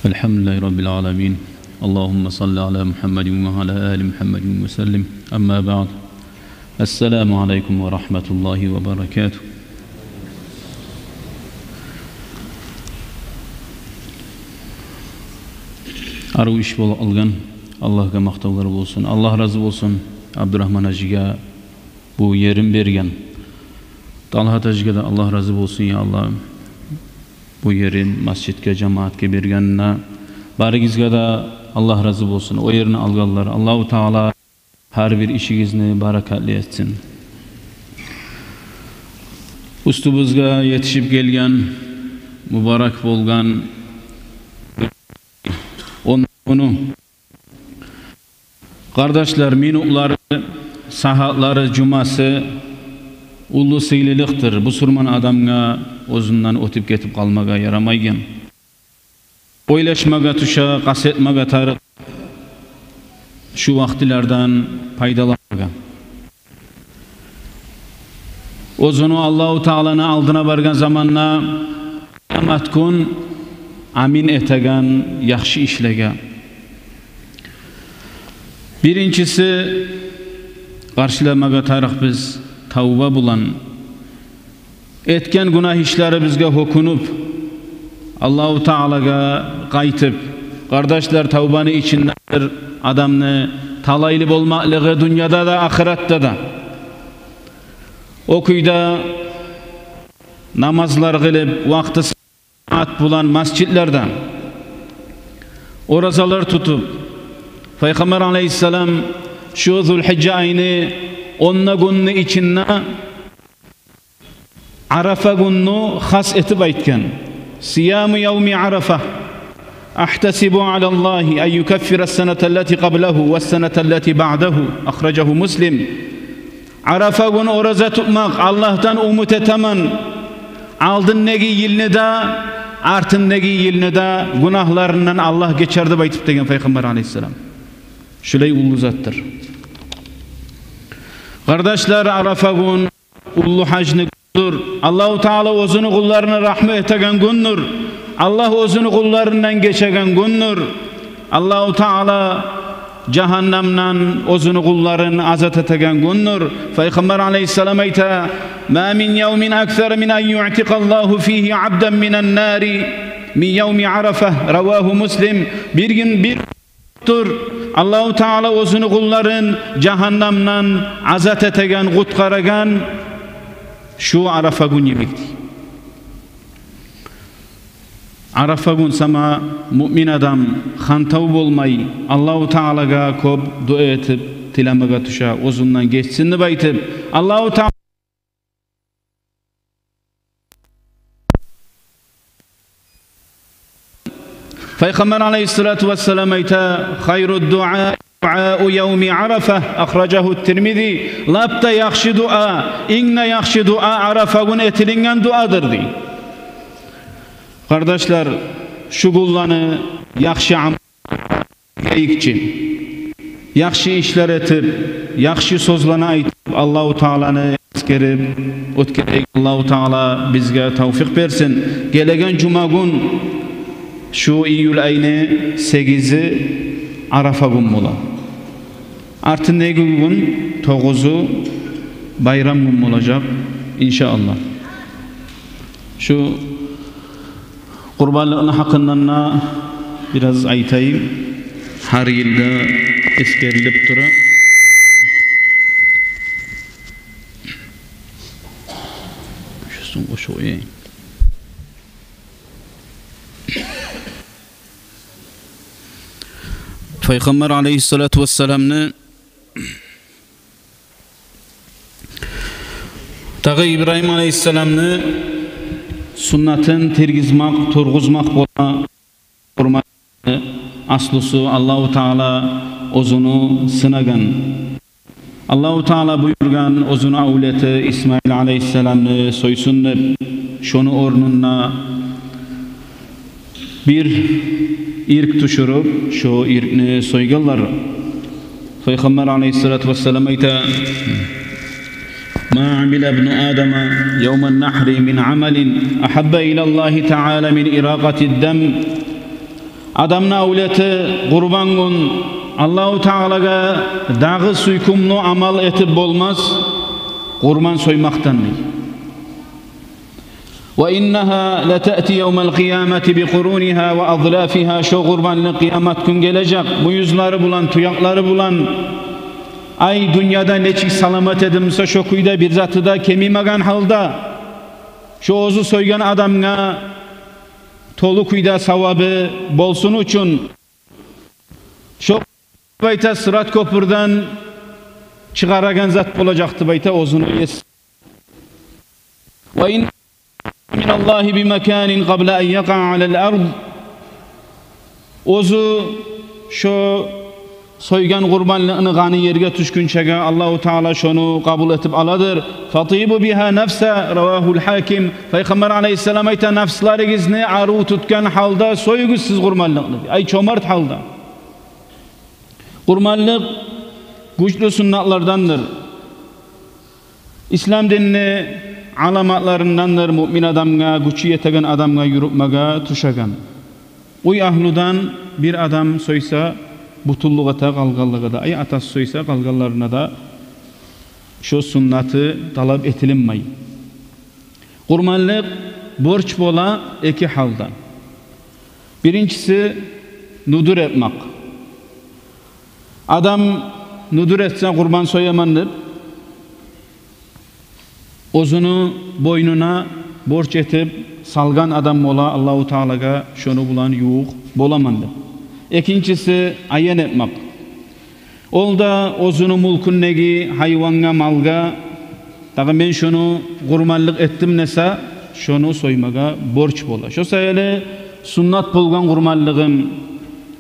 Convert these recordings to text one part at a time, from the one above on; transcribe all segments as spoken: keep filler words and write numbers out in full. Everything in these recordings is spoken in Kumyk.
الحمد لله رب العالمين. اللهم صل على محمد وعلى آل محمد وسلم. أما بعد. السلام عليكم ورحمة الله وبركاته. Арив иш болуп алгъан. Аллагьгъа макътавлар болсун. Аллагь рази болсун Абдурагьман гьажиге бу ерин берген. Талгьат гьажиге де Аллагь рази болсун, я Аллагь. Бу ерин масжитге, жамаатгъа бергенине барыгъызгъа да Аллагь рази болсун. О ерни алгъанлар, Аллагьу Таала гьар бир ишигизни баракатлы этсин. Уьстюбюзге етишип гелген мубарак болгъан он гюню, къардашлар, минутлары, сагьатлары, жумасы уллу сыйлылыкъдыр. Бусурман адамгъа оьзюнден оьтюп гетип къалмагъа ярамайгъан. Ойлашмагъа тюше, къаст этмеге тарыкъ шу вакътилерден пайдаланмагъа. Оьзюню Аллагьу Тааланы алдына баргъан заманда, къыямат гюн амин этеген яхшы ишлеге. Биринчиси, къаршыламагъа тарыкъ биз тавба булан. Этген гюнагь ишлерибизге гьёкюнюп, Аллагьу Таалагъа къайтып, къардашлар, тавбаны ичиндедир адамны талайлы болмакълыгъы дюньяда да, ахыратда да. О кюйде намазлар къылып, вакътиси, жамаат булан масжитлерде оразалар тутуп, Пайхаммар алайгьиссалам шу Зулгьижжа айны онда гюнню ичинде Арафа гюнню хас этип айтгъан: «Сияму явми Арафа ахтасибу алаллагьи ан юкаффира ас-саната аллати къаблагьу ва ас-саната аллати баъдагьу». Ахражагьу Муслим. Арафа гюн ораза тутмакъ, Аллагьдан умут этемен, алдындагъы йылны да, артындагъы йылны да гюнагьларындан Аллагь гечер деп айтып деген Пайхаммар алайгьиссалам. Шулай уллу затдыр. Къардашлар, Арафа гюн уллу гьажны гюндюр. Аллагьу Таала оьзюню къулларына рагьму этеген гюндюр. Аллагь оьзюню къулларындан гечеген гюндюр. Аллагьу Таала жагьаннамдан оьзюню къулларын азат этеген гюндюр. Пайхаммар алайгьиссалам айта: «Ма мин явмин аксара мин ан юътикъаллагьу фигьи абдан минан нари мин явми Арафа». Равагьу Муслим. Бир гюн, бир тур, Аллагьу Таала оьзюню къулларын жагьаннамдан азат этеген, къутгъарагъан шу Арафа гюн йимик дей. Арафа гюн сама муъмин адам хантав болмай, Аллагьу Таалагъа кёп дуа этип, тилемеге тюше, оьзюнден гечсин деп айтып, Аллагьу Таала Пайхаммар алайгьиссалату вассалам айта: «Хайру дуа дуау явми Арафа». Ахражагьу Тирмизи. Лап да яхшы дуа, инг де яхшы дуа Арафа гюн этилинген дуадыр дей. Къардашлар, шу гюнлени яхшы амал герекчи. Яхшы ишлер этип, яхшы сёзлени айтып, Аллагьу Тааланы эсгерип оьтгерейик. Аллагьу Таала бизге тавфикъ берсин. Гелеген жума гюн, шу июль айны сегизи, Арафа гюн бола. Артындагъы гюн, тогъузу, байрам гюн болажакъ, иншааллагь. Шу къурбанлыкъны гьакъындан да бираз айтайым. Гьар йыл да эсгерилип тура. Шусун къошуп къояйым. Пайхаммар алайгьиссалату вассаламны дагъы Ибрагьим алайгьиссаламны суннатын тиргизмакъ, тургъузмакъ бола къурбан аслусу. Аллагьу Таала оьзюню сынагъан. Аллагьу Таала буюргъан оьзюню авлети Исмаил алайгьиссаламны сойсун деп, шону орнуна бир ирк тюшюрюп, шо иркни сойгъанлар. Пайхаммар алайгьиссалату вассалам айта: «Ма амила ибну Адама явман нахри мин амалин ахабба илаллагьи таала мин иракъатид дам». Адамны авлети къурбан гюн Аллагьу Таалагъа дагъы сюйкюмлю амал этип болмас къурбан соймакъдан, дей. وإنها لتأتي يوم القيامة بقرونها وأظلافها. Шо къурбанлыкъ къыямат гюн гележек, мюйюзлери булан, туякълары булан. Ай, дюньяда нечик саламат эди буса, шо кюйде бир заты да кемимеген гьалда, шо оьзю сойгъан адамгъа толу кюйде савабы болсун учун. Шо, деп айта, Сырат кёпюрден чыгъарагъан зат болажакъ, деп айта, оьзюню еси. وإن من الله بمكان قبل أن يقع على الأرض. Оьзю шо сойгъан къурбанлыкъны къаны ерге тюшгюнчеге Аллагьу Таала шону къабул этип аладыр. فطيبوا بها نفسا. رواه الحاكم. Пайхаммар алайгьиссалам айта: «Нафсларыгъызны арив тутгъан гьалда союгъуз сиз къурбанлыкъны». Ай, чомарт гьалда. Къурбанлыкъ гючлю суннатлардандыр. Ислам динни аламатларындандыр муъмин адамгъа, гючю етеген адамгъа юрютмеге тюшеген. Уьй агьлюден бир адам сойса, бютюнлюк эте къалгъанлагъа да, ай, атасы сойса, къалгъанларына да шо суннаты талап этилинмей. Къурбанлыкъ борч бола эки гьалда. Биринчиси — нюдюр этмек. Адам нюдюр этсе, къурбан сояман деп, оьзюню бойнуна борч этип салгъан адам бола, Аллагьу Таалагъа шону булан ювукъ боламан деп. Экинчиси — аян этмек. Ол да оьзюню мюлкюндеги гьайвангъа, малгъа, дагъы мен шону къурбанлыкъ этдим десе, шону соймагъа борч бола. Шо саялы суннат болгъан къурбанлыгъым,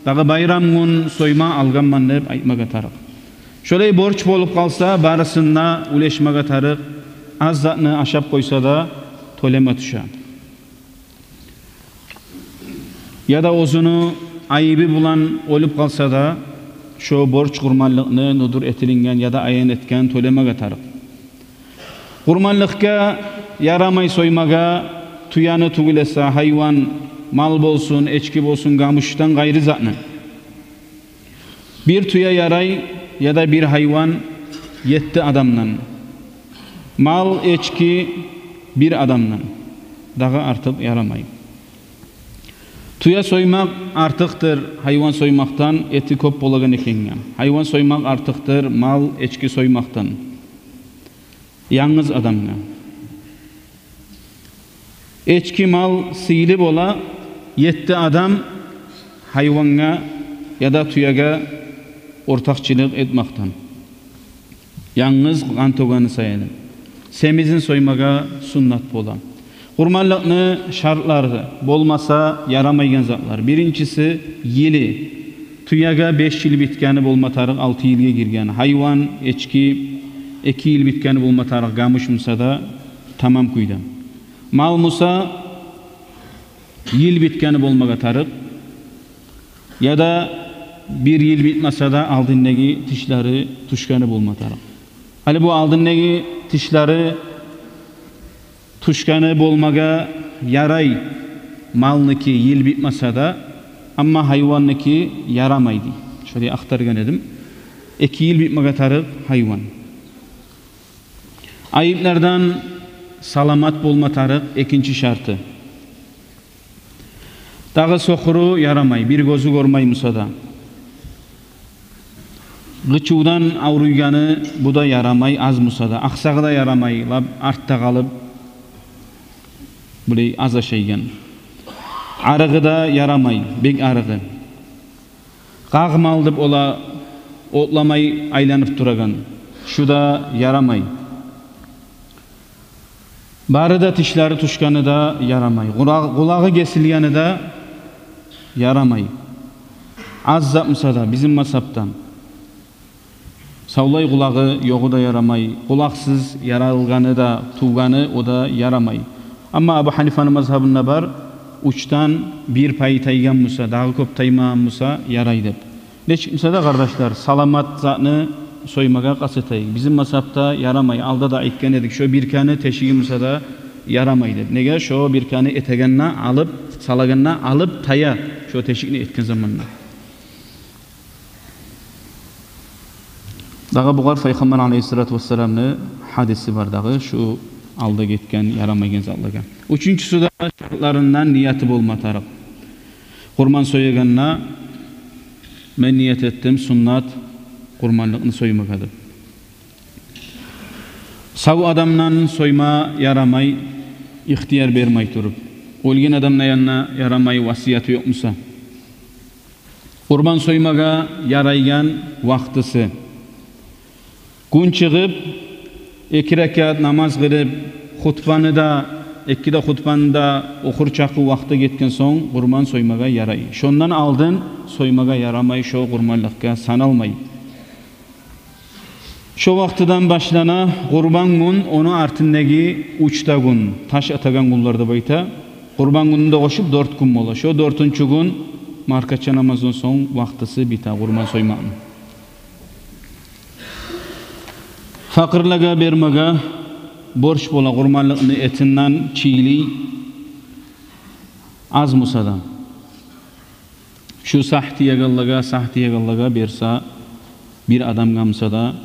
дагъы байрам гюн сойма алгъанман деп айтмагъа тарыкъ. Шолай борч болуп къалса, барысын да уьлешмеге тарыкъ, аз затны ашап къойса да, тёлеме тюше. Яда оьзюню айыбы булан оьлюп къалса да, шо борч къурбанлыкъны, нюдюр этилинген яда аян этген, тёлемеге тарыкъ. Къурбанлыкъгъа ярамай соймагъа тюени тюгюл эсе, гьайван, мал болсун, эчки болсун, гамушдан къайры затны. Бир тюе ярай, яда бир гьайван етти адамдан. Мал, эчки бир адамдан. Дагъы артыкъ ярамай. Тюе соймакъ артыкъдыр гьайван соймакъдан, эти кёп болагъан экенге. Гьайван соймакъ артыкъдыр мал, эчки соймакъдан янгыз адамгъа. Эчки, мал сыйлы бола етти адам гьайвангъа яда тюеге ортакъчылыкъ этмекден. Янгыз къан тёгени саялы. Семизин соймагъа суннат бола. Къурбанлыкъны шартлары, болмаса ярамайгъан затлар. Биринчиси — йылы. Тюеге беш йыл битгени болма тарыкъ, алты йылгъа гирген. Гьайван, эчки, эки йыл битгени болма тарыкъ, гамуш буса да, тамам кюйде. Мал буса, йыл битгени болмагъа тарыкъ, яда бир йыл битмесе де, алдындагъы тишлери тюшгени болма тарыкъ. Гьали бу алдындагъы тишлери тюшгени болмагъа ярай малныки, йыл битмесе де, амма гьайванныки ярамай, дей. Шолай ахтаргъан эдим. Эки йыл битмеге тарыкъ гьайван. Айыплардан саламат болма тарыкъ, экинчи шарты. Дагъы сокъуру ярамай, бир гёзю гёрмей буса да. Къычывдан авруйгъаны, бу да ярамай, аз буса да. Акъсагъы да ярамай, лап артда къалып, булай аз ашайгъан. Арыгъы да ярамай, бек арыгъы. Къагъ мал деп ола, отламай айланып турагъан. Шу да ярамай. Бары да тишлери тюшгени де ярамай. Къула-, къулагъы гесилгени де ярамай. Аз зат буса да, бизин мазгьапдан. Савлай къулагъы ёгъу да ярамай. Къулакъсыз яралгъаны да, тувгъаны, о да ярамай. Амма Абу Гьанифаны мазгьабында бар, уьчден бир пайы тайгъан буса, дагъы кёп таймагъан буса, ярай деп. Нечик буса да, къардашлар, саламат затны соймагъа къаст этейик. Бизин мазгьапда ярамай, алда да айтгъан эдик, шо бирканы тешиги буса да ярамай деп. Неге? Шо бирканы этегенде алып, салагъанда алып тая. шо тешикни этген заманда. Дагъы бугъар Пайхаммар алайгьиссалату вассаламны гьадиси бар дагъы, шу алда гетген ярамайгъан затлагъа. Уьчюнчюсю де шартларындан нияты болма тарыкъ. Къурман соягъанда мен ният этдим суннат къурманлыкъны соймагъа деп. Сав адамдан сойма ярамай, ихтияр бермей туруп. Оьлген адамны янына ярамай, васияты ёкъ буса. Къурман соймагъа ярайгъан вакътиси: гюн чыгъып, эки ракаат намаз къылып, хутбаны да, эки де хутбаны да охур чакъы вакъти гетген сонг къурман соймагъа ярай. Шондан алдын соймагъа ярамай, шо къурманлыкъгъа саналмай. Шо вакътидан башлана къурбан гюн, ону артындагъы уьч де гюн, таш атагъан гюнлер деп айта. Къурбан гюнню де къошуп дёрт гюн бола. Шо дёртюнчю гюн маркача намаздан сонг вакътиси бите къурман соймакъны. Факъырлагъа бермеге борч бола къурманлыкъны этинден чийли, аз буса да. Шу сагь тиегенлеге, сагь тиегенлеге берсе, бир адамгъа буса да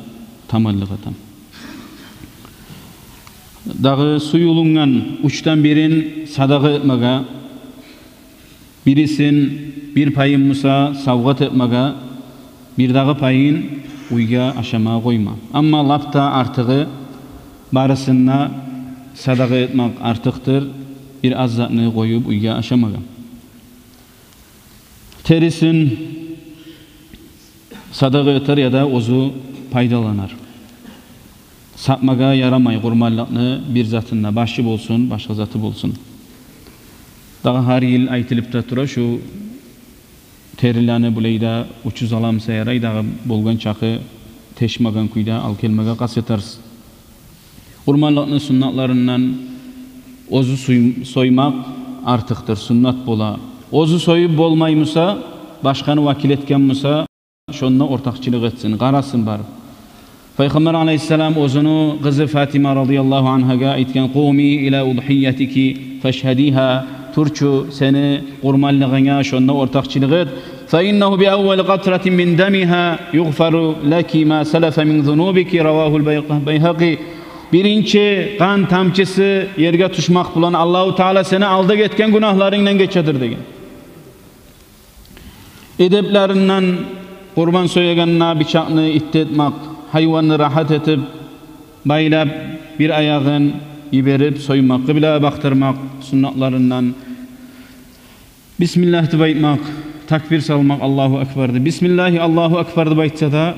таманлыкъ этем. Дагъы сююлюнген уьчден бирин садагъа этмеге, бирисин, бир пайын буса савгъат этмеге, бир дагъы пайын уьйге ашамагъа къойма. Амма лап да артыгъы барысын да садагъа этмек артыкъдыр, бир аз затны къоюп уьйге ашамагъа. Терисин садагъа этер яда оьзю пайдаланар. Сатмагъа ярамай къурманлыкъны бир затын да, башы болсун, башгъа заты болсун. Дагъы гьар йыл айтылып да тура, шу терилени булай да учуз аламса ярай, дагъы болгъан чакъы тешмеген кюйде алып гелмеге къаст этерсиз. Къурманлыкъны суннатларындан оьзю суй-, соймакъ артыкъдыр, суннат бола. Оьзю союп болмай буса, башгъаны вакил этген буса, шонда ортакъчылыкъ этсин, къарасын барып. Пайхаммар алайгьиссалам оьзюню къызы Фатима радияллагьу ангьагъа айтгъан: «Къуми ила удгьиятики фашгьадигьа», турчу сени къурманлыгъынга, шонда ортакъчылыкъ эт. «Фаиннагьу би аввали къатратин мин дамигьа югъфару лаки ма салафа мин зунубики», равагьул Бай-, Байгьакъи. Биринчи къан тамчысы ерге тюшмек булан Аллагьу Таала сени алда гетген гюнагьларынгдан гечедир деген. Эдеплеринден къурбан соягъанда бичакъны итти этмек, гьайванны рагьат этип байлап, бир аягъын йиберип соймакъ, къыблагъа бакъдырмакъ суннатларындан. «Бисмиллагь» деп айтмакъ, такбир салмакъ, «Аллагьу акбар» деп. «Бисмиллагь, Аллагьу акбар» деп айтса да,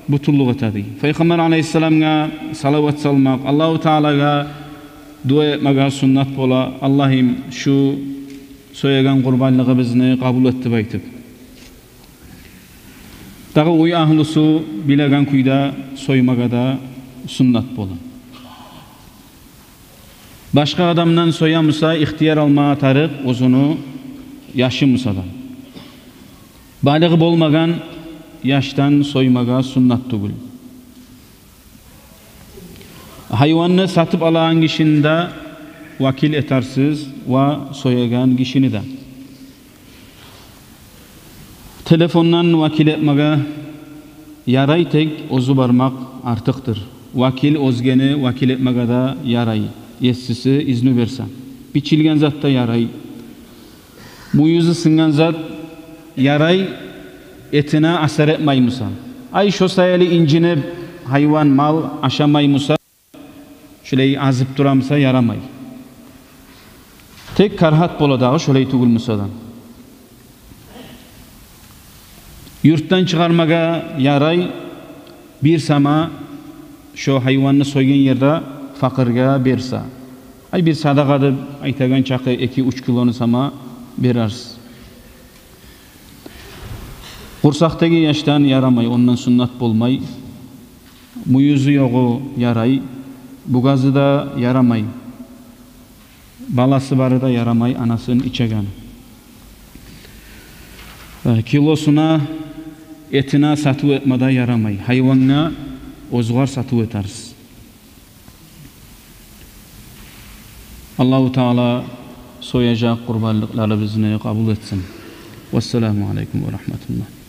бютюнлюк этеди. Пайхаммар алайгьиссаламгъа салават салмакъ, Аллагьу Таалагъа дуа этмеге суннат бола: «Аллагьым, шу соягъан къурбанлыгъыбызны къабул эт», – деп айтып. Дагъы уьй агьлюсю билеген кюйде соймагъа да суннат бола. Башгъа адамдан соя буса, ихтияр алма тарыкъ оьзюню яшы буса да. Балигъ болмагъан яшдан соймагъа суннат тюгюл. Гьайванны сатып алагъан гишини де вакил этерсиз ва соягъан гишини де. Телефондан вакил этмеге ярай, тек оьзю бармакъ артыкъдыр. Вакил, оьзгени вакил этмеге де ярай, есиси изну берсе. Бичилген зат да ярай. Мюйюзю сынгъан зат ярай, этине асар этмей буса. Ай, шо саялы инжинип, гьайван, мал ашамай буса, шулай азып тура буса, ярамай. Тек карагьат бола дагъы, шолай тюгюл буса да. Юртдан чыгъармагъа ярай, бир сама шо гьайванны сойгъан ерде факъыргъа берсе. Ай, бир садагъа деп айтагъан чакъы эки-уьч килону сама берерсиз. Къурсакъдагъы яшдан ярамай, ондан суннат болмай. Мюйюзю ёгъу ярай, бугъазы да ярамай. Баласы бары да ярамай, анасын ичеген. Э, килосуна, этине сатыв этме де ярамай. Гьайвангъа оьзюгер сатыв этерсиз. Аллагьу Таала сояжакъ къурбанлыкъларыбызны къабул этсин. Вассаламу алейкум ва рахматуллагь.